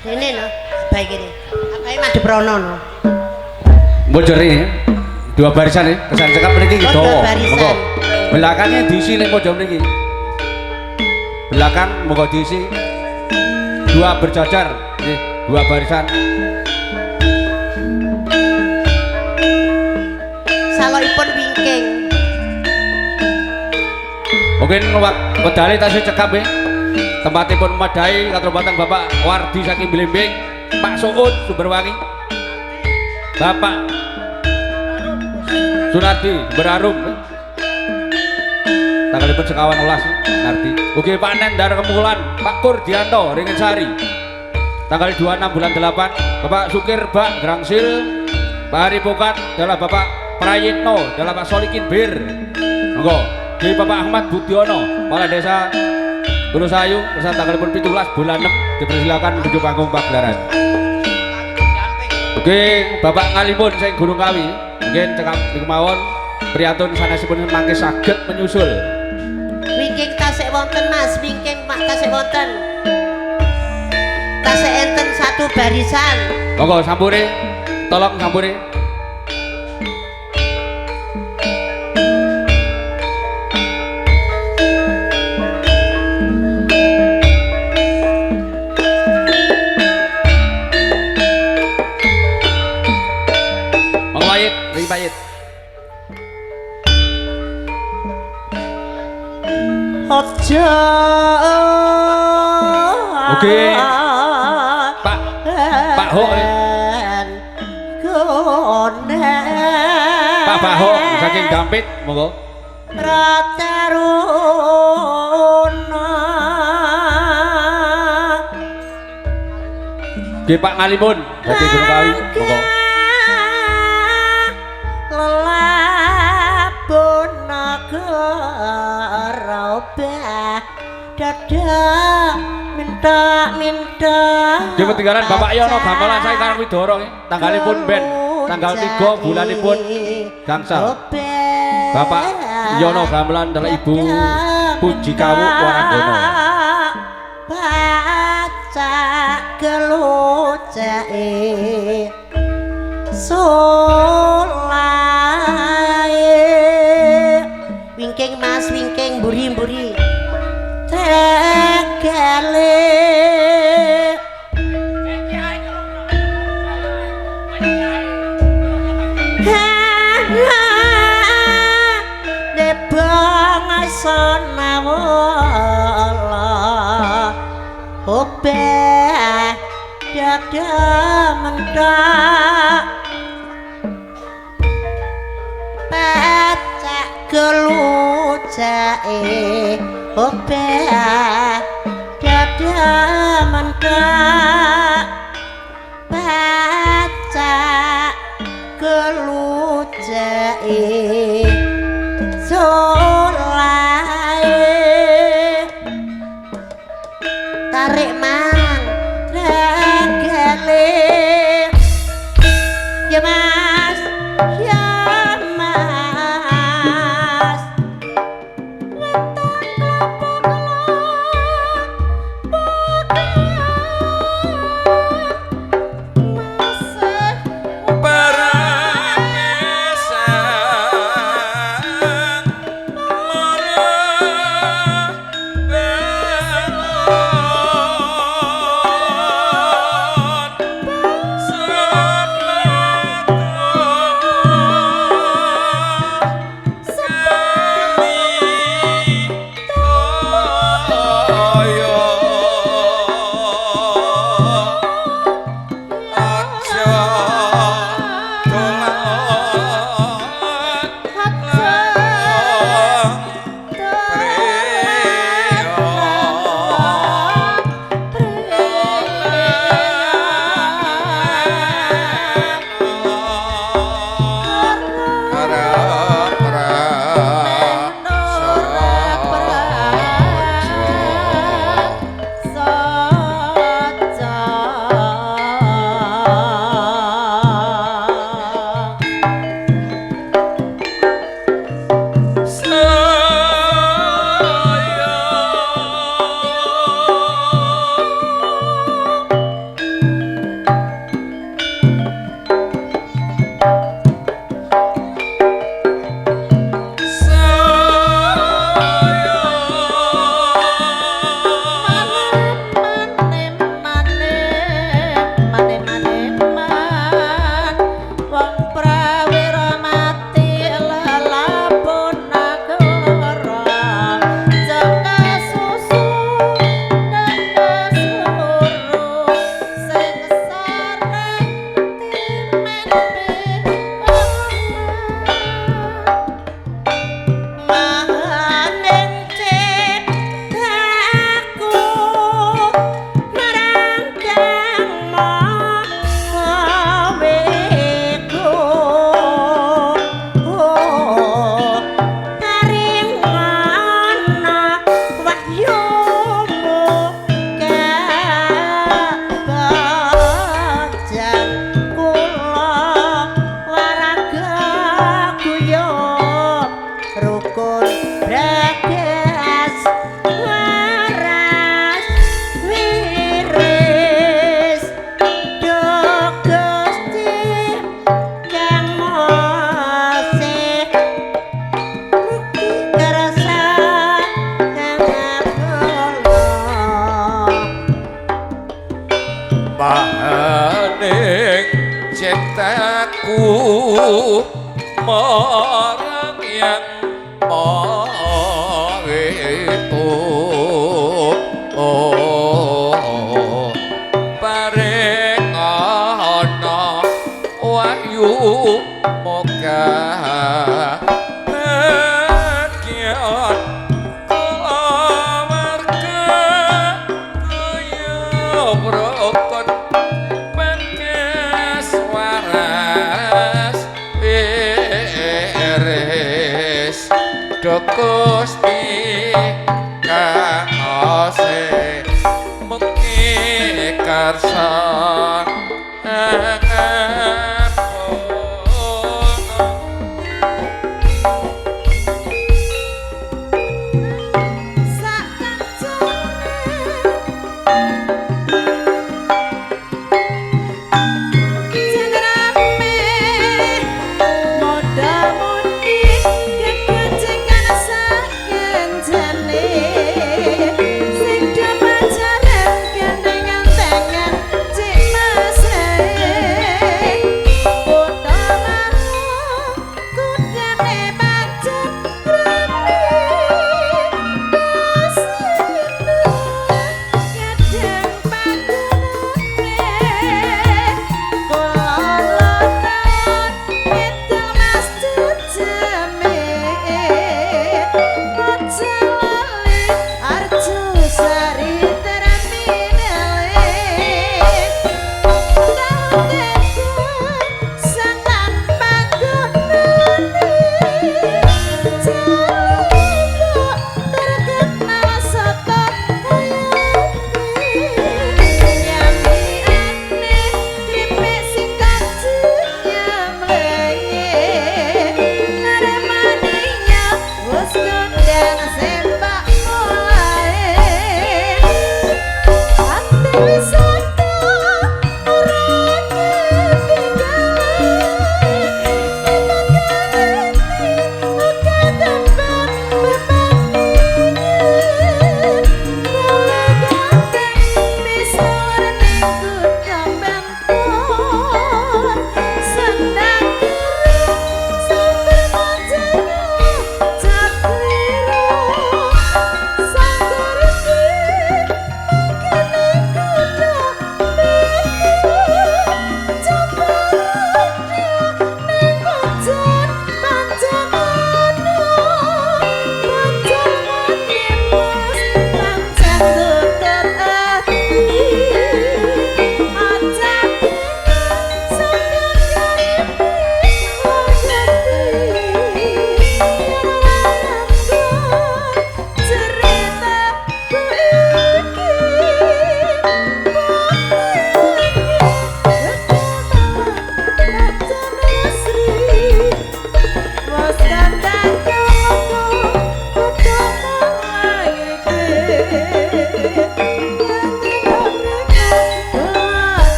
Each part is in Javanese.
Rene no, abai kene. Abai madhep rono no. Mojore dua barisan ya, kesan cekap mriki nggih Oh, dua dawa. barisan. Monggo. Belakangnya diisi ning pojok mriki. Belakang monggo diisi. Dua berjajar, nggih, dua barisan. Salokipun wingking. Mungkin wedale tasih cekap nggih. Tempatipun memadai katur Bapak Wardi saking Blimbing, Pak Suud Sumberwangi. Bapak Sunardi Berarum. Tanggalipun sekawan welas Nardi. Oke Pak Nendar Kemulan, Pak Kurdianto Ringinsari. Tanggal 26 bulan 8, Bapak Sukir Bak Grangsil, Pak Hari Pokat adalah Bapak Prayitno, adalah Pak Solikin Bir. Monggo. Di Bapak Ahmad Budiono, Kepala Desa Tulusayu, bersama tanggalipun 17 bulan 6 dipersilakan menuju panggung pagelaran. Oke, Bapak Ngalimun sing Gunung Kawi, mungkin cekap niku mawon priyantun sanesipun mangke saged menyusul. Wingking tasik wonten Mas, wingking mak tasik wonten. Tasik enten satu barisan. Monggo sampure, tolong sampure. Monggo Payit, mriki Payit. Aja. Oke. Pak Pak Ho. Pak Baho saking Dampit, monggo. Prataruna. Nggih Pak Ngalimun saking Gunung Kawi, monggo. Lelabon nagara obah dada minta-minta. Nggih ketinggalan Bapak Yono Gamelan saking Karangwidara nggih. Tanggalipun ben tanggal 3 bulanipun gangsal. Bapak Yono Gamelan adalah Ibu Puji Kawu Waranggono. Baca gelucake solahe. Wingking Mas, wingking mburi-mburi. Tegale. Sanawala obeh dada mentak pecak gelucake obeh dada mentak pecak gelucake solahe. Tarik mang regale ya Mas, ya Mas. Wetan klopo Parakesan mara bangun sepatu kali toyo. Cintaku marang yang maha itu, oh, paring ana wahyu moga bahagia kulawarga kaya rukun bagas waras iris do Gusti kaose mugi karsa angapunten. Sak kancane jen rame modha-modi gegojegan sakenjane sing do pacaran gandengan tangan cik mase kutha mau kudane pancen rame.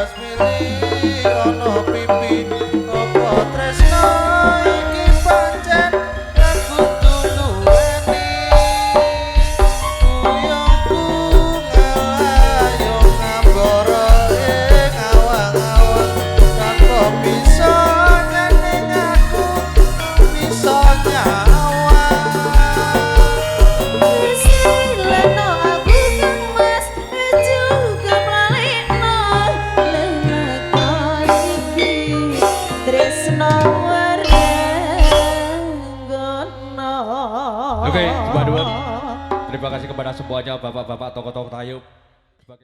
Dados mili ana pipi. Apa tresno iki pancen ra kudu duweni? Uyungku ngalayung ngambara ing awang-awang tanpa bisa nyening aku bisa nyawang. Sileno aku, Kang Mas, juga mlalekno lelakon iki tresno waranggono. Oke, sembah nuwun. Terima kasih kepada semuanya bapak-bapak, tokoh-tokoh tayub.